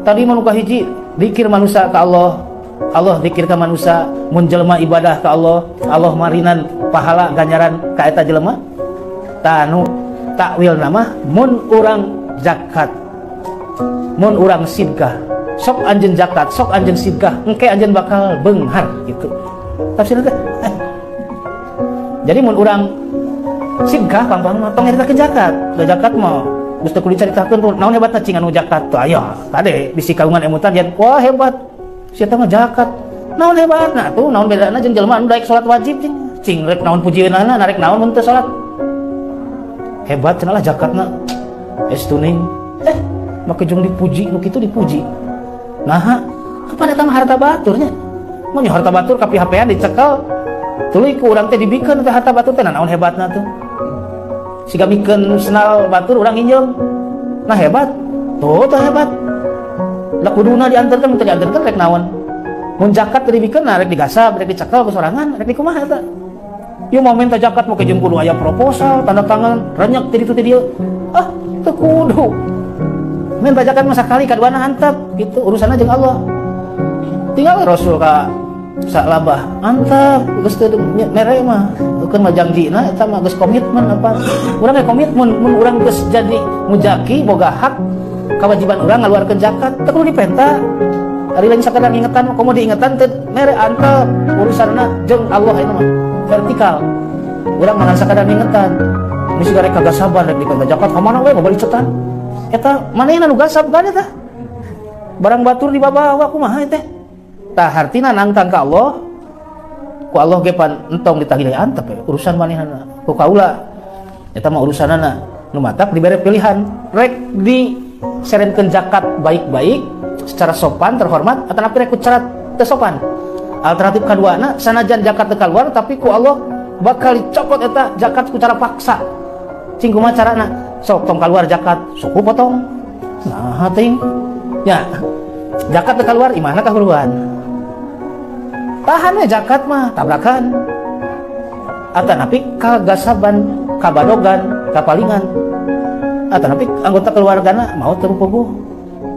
Tadi mah nu kahiji, dikir manusia ka Allah, Allah dikir ka manusia. Mun jelema ibadah ka Allah, Allah marinan pahala, ganjaran ka eta jelema. Tah, nu takwil nama mun urang zakat, mun urang sidkah, sok anjeun zakat, sok anjeun sidkah, engke anjeun bakal beunghar gitu tafsirna teh. Jadi mun urang sidkah, pang-pang mah tong nyaritakeun zakat da zakat mah geus teu kudu dicaritakeun tuh naon hebatna. Cing anu zakat tuh aya kade bisi kagungan emutan jan, "Wah, hebat sia mah zakat, naon hebatna tuh? Naon bedana jeung jelema anu daek salat wajib?" Cing, cing rek naon pujieunana, narek naon mun teu salat? "Hebat cenah lah zakatna, es tuning." Make jeung dipuji nu kitu dipuji. Nah, apa eta mah harta baturnya? Mun harta batur ka HP-an dicekel, tuluy ku urang teh dibikeun teh harta batur teh, naon hebatna tuh? Siga mikeun senal batur urang nginjem. Nah, hebat tuh, tuh hebat lah. Kuduna diantarkan, teu diantarkan rek naon? Mun zakat teu dibikeun, nah rek digasab, rek dicekel ku sorangan, rek dikumaha eta? Ieu mau minta zakat make jeung kudu aya proposal, tanda tangan, renyak ti ditu ti dieu. Ah, teu kudu. Minta zakat mah sakali kaduana antep gitu, urusanna jeung Allah. Tinggal Rasul ka Sa'labah antep geus teu mere mah. Keun mah jangjina eta mah geus komitmen. Apa urang ge komitmen, mun urang geus jadi muzaki, boga hak, kewajiban urang ngaluarkeun zakat, teu kudu dipenta. Ari lain sakadar ngingetan, komo diingetan teu mere, antep urusanna jeung Allah. Itu mah vertikal. Urang mah sakadar ngingetan. Ini siga rek kagasaban, rek dipenta zakat ka mana we ngabalicetan eta manehna nu gasab kan eta barang batur dibawa kumaha teh. Tah, hartina nangtang ka Allah, ku Allah ge pan entong ditagih, antep ya urusan manehna ku kaula eta mah urusanana. Nu matak dibere pilihan, rek di serenkeun zakat baik-baik secara sopan terhormat atau napi rek ku cara teu sopan. Alternatif kaduana, sanajan zakat teu keluar, tapi ku Allah bakal dicokot eta zakat ku cara paksa. Cing, kumaha carana? Sok tong keluar zakat, suku potong. Nah, ting ya zakat teu keluar, imahna kahuruan. Tahan we zakat mah, tabrakan atau napi kagasaban, kabadogan, kapalingan atau napi anggota keluargana mau terpuguh.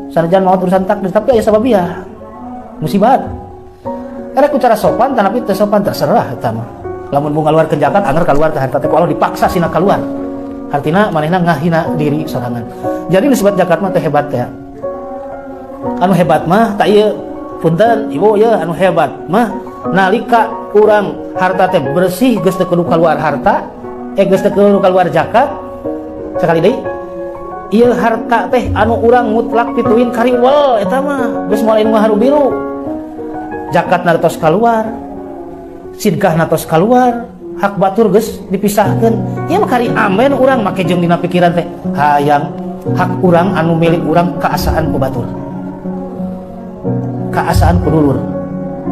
Sanajan mau urusan takdir, tapi aya sababiah musibat. Karena ku cara sopan tapi teu sopan, terserah eta mah. Lamun mau ngaluarkeun zakat, anger keluar teh harta teh, ku Allah dipaksa sina keluar, artinya manehna ngahina diri sorangan. Jadi disebut zakat mah teh hebat ya. Anu hebat mah tak ieu, punten Ibu ya, anu hebat mah nalika urang harta teh bersih, geus teu kudu keluar harta, geus teu kudu keluar zakat. Sekali deui, ieu harta teh anu urang mutlak pituin kariwel, eta mah geus moal anu haru biru. Zakat tos keluar, sidkah tos keluar, hak batur geus dipisahkeun, ieu mah kari amen urang make jeung dina pikiran teh hayang hak urang anu milik urang kaasaan ku batur, kaasaan ku dulur,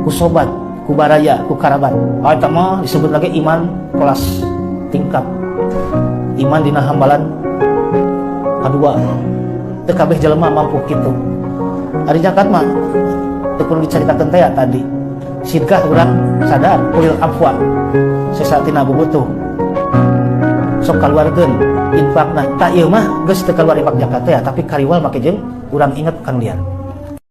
ku sobat, ku baraya, ku karabat. Oh, eta mah disebut lagi iman kelas tingkat iman dina hambalan kedua. Teu kabeh jelema mampu kitu. Ari zakat mah teu perlu dicaritakeun teh ya tadi. Sidkah urang sadar kulil afwa sesatina bubutuh, sok kaluarkeun infakna. Tak ieu mah geus teu keluar infak zakat teh ya, tapi kariwal make jeung urang inget kanu liar.